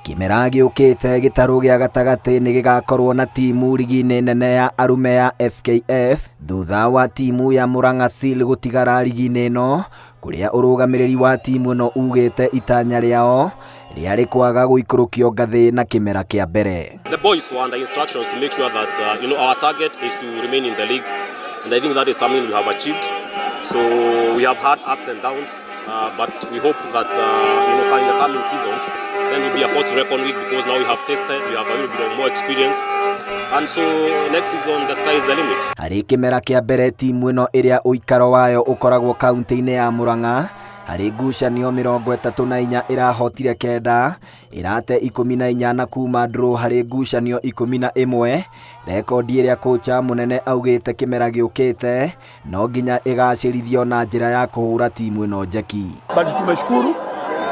Kĩmera gĩũkĩte gĩtarũ gĩa gatagatĩ nĩ gĩgakorwo na timu rigi-inĩ nene ya arũme ya FKF thutha wa timu ya Murang'a Seal gũtigara rigi-inĩ ĩno, kũrĩa ũrũgamĩrĩri wa timu ĩno ugĩte itanya rĩao rĩarĩ kwaga gũikũrũkio ngathĩ na kĩmera kĩa mbere. The boys were under instructions to make sure that our target is to remain in the league, and I think that is something we have achieved. So we have had ups and downs, but we hope that in the coming seasons, then we'll be a force to reckon with, because now we have tested, we have a little bit of more experience, and so next season the sky is the limit. Harĩ kĩmera kĩa mbere, timu ĩno ĩrĩa ũikaro wayo ũkoragwo kaunti-inĩ ya Murang'a, harĩ ngucanio 34 ĩrahotire 9, ĩrate 14 na kuma draw harĩ ngucanio 11, rekondi ĩrĩa kocha mũnene augĩte kĩmera gĩũkĩte no nginya ĩgacĩrithio na njĩra ya kũhũra timu ĩno njeki. But tumeshukuru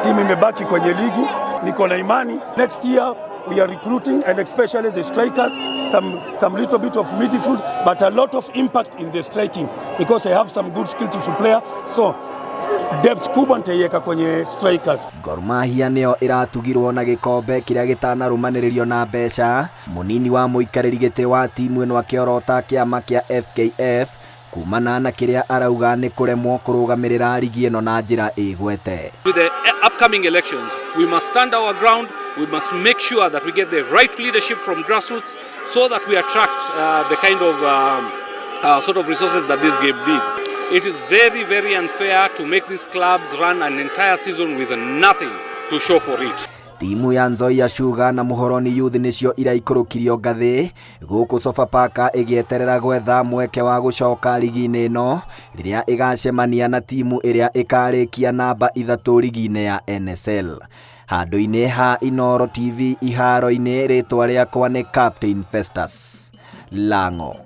timu imebaki kwenye ligi. Niko na imani next year we are recruiting, and especially the strikers, some little bit of midfield, but a lot of impact in the striking, because I have some good skillful player, so depth kubwa nitaiweka kwenye strikers. Gor Mahia nĩyo ĩratugirwo na gĩkombe kĩrĩa gĩtanarũmanĩrĩrio na mbeca, mũnini wa mũikarĩri gĩtĩ wa timu ĩno akĩorota kĩama kĩa FKF kumana na kĩrĩa arauga nĩ kũremwo kũrũgamĩrĩra rigi ĩno na njĩra ĩgwete. With the upcoming elections, we must stand our ground. We must make sure that we get the right leadership from grassroots so that we attract the kind of sort of resources that this game needs. It is very, very unfair to make these clubs run an entire season with nothing to show for it. Timu ya Nzoia Sugar na Muhoroni Youth nĩcio iraikũrũkirio ngathĩ, gũkũ Sofapaka ĩgĩeterera gwetha mweke wa gũcoka rigi-inĩ ĩno rĩrĩa ĩgacemania na timu ĩrĩa ĩkarĩkia namba 3 rigi-inĩ ya NSL. Handũ-inĩ ha Inooro TV iharo-inĩ, rĩtwa rĩakwa nĩ Captain Festus Lango.